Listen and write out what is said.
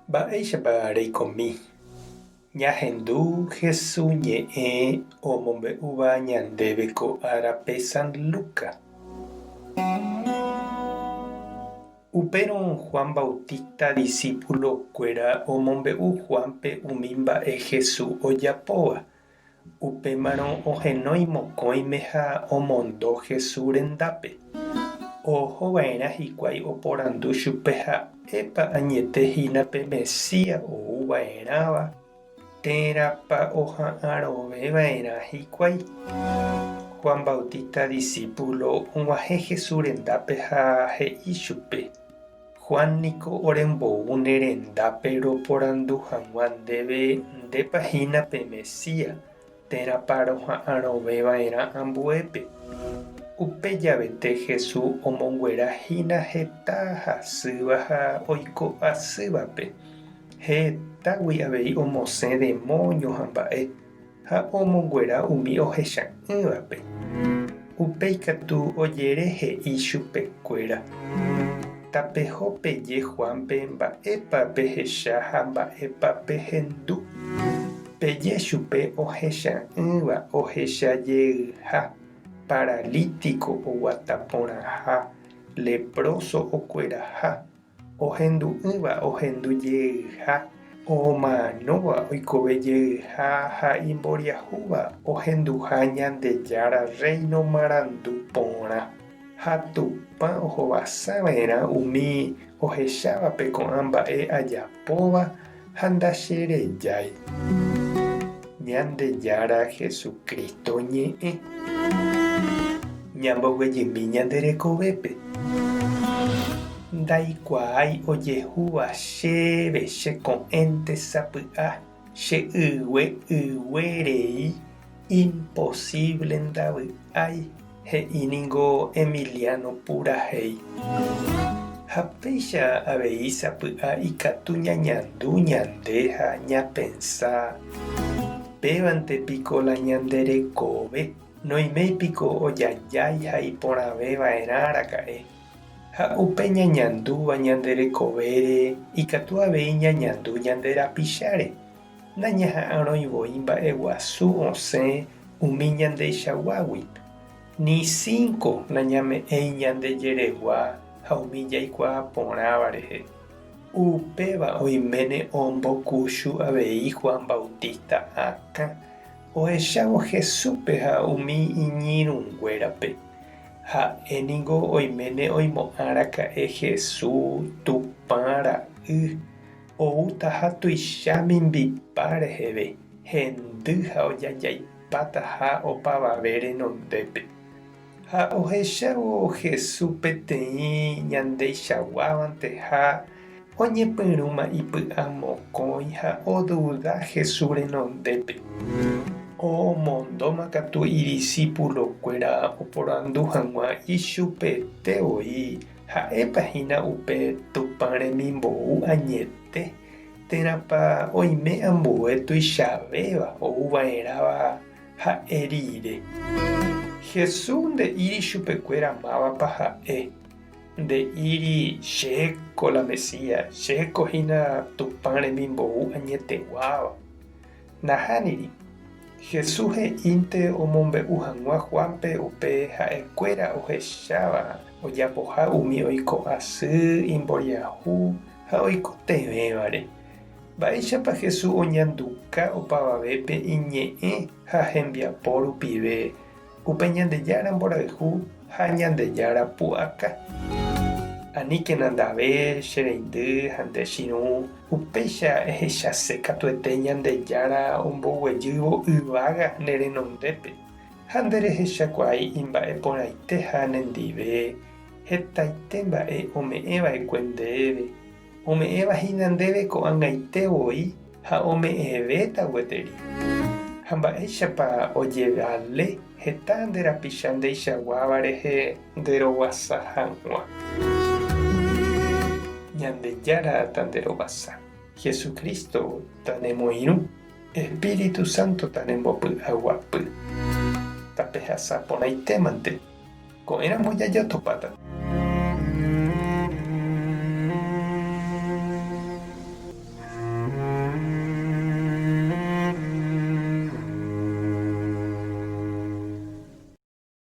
Mba'éichapa reikomi? Ñahendu Hesu ñe'ẽ omombe'úva ñandéve ko árape San Luca. Upérõ Juan Bautista disípulo-kuéra omombe'u Juánpe umi mba'e Jesús ojapóva. Upémarõ ohenói mokõime ha omondo Jesús rendápe. Oho va'erã hikuái oporandu chupe ha'épa añete hína pe Mesías ou va'erãva térãpa oha'arõve va'erã hikuái. Juan Bautista disípulo og̃uahẽ Jesús rendápe ha he'i chupe, Juan niko orembou ne rendápe roporandu hag̃ua ndéve ndépa hína pe Mesías, térãpa roha'arõve va'erã ambuépe. Upe javete Jesús omonguera hína heta hasýva ha oiko asývape, hetágui avei omosẽ demóño ha mba'e, ha omonguera umi ohecha'ỹvape. Upéi katu ojere he'i chupekuéra, Tapeho peje Juánpe mba'épa pehecha ha mba'épa pehendu. Peje chupe ohecha'ỹva ohecha jeyha, paralítiko oguata porãha, lepróso okueraha, Ohendu'ỹva ohendu jeyha, omanóva oikove jeyha ha imboriahúva ohenduha Ñandejára Rréino marandu porã. Ha Tupã ohovasa va'erã umi ohechávape ko'ã mba'e ajapóva ha ndacherejái. Ñandejára Jesucristo ñe'ẽ. Ñamboguejymi ñande rekovépe. Ndaikuaái ojehúva chéve che ko'ẽnte sapy'a che ygue ygue rei imposible ndavy'ái he'i ningo Emiliano purahéi. Ha péicha avei sapy'a ikatu ñañandu ñande ha ñapensa, Pévante piko la ñande rekove, noiméi piko ojajái ha iporãve va'erã raka'e. Ha upe ñañandúva ñande rekovére ikatu avei ñañandu ñande rapicháre. Nañaha'arõi voi mba'eguasu osẽ umi ñandeichaguágui. Ni cinco nañame'ẽi ñande jeregua ha umi jaikuaa porãva rehe. Upéva oiméne ombokuchu avei Juan Bautista akã ohechávo Jesúspe ha umi iñirũnguérape. Ha'e ningo oiméne oimo'ã raka'e Jesús Tupã Ra'y outaha tuicha mimbipa reheve, hendy ha ojajaipataha opavave renondépe. Ha ohechávo Jesús peteĩ ñandeichaguávanteha, oñepyrũma ipy'amokõi ha oduda Jesús renondépe. Omondóma katu idisipulokuéra oporandu hag̃ua ichupete voi ha'épa hína upe Tupã remimbou añete térãpa oime ambue tuichavéva ou va'erãva ha'e rire. Jesús nde'íri chupekuéra mávapa ha'e. Nde'íri, Chéko la Mesías, chéko hína Tupã remimbou añeteguáva. Nahániri. Jesús he'ínte omombe'u hag̃ua Juánpe upe ha'ekuéra ohecháva ojapoha umi oiko asy, imboriahu ha oikotevẽvare. Mba'éichapa Jesús oñanduka opavavépe iñe'ẽ ha hembiapo rupive Upe Ñandejára mborayhu ha Ñandejára pu'aka. Aníkena ndave, che reindy ha nde chirũ, upéicha ehechase katuete Ñandejára omboguejývo yvága ne renondépe, ha nde rehechakuaái imba'e porãite ha nendive hetaite mba'e ome'ẽ va'ekue ndéve, ome'ẽva hína ndéve ko'ag̃aite voi ha ome'ẽvéta gueteri. Ha mba'éichapa ojevale heta nde rapicha ndeichaguáva rehe nderovasa hag̃ua. Ñandejára tanderovasa, Jesucristo tanemoirũ, Espíritu Santo tanembopy'aguapy. Tapehasa porãitémante, ko'ẽramo jajotopáta.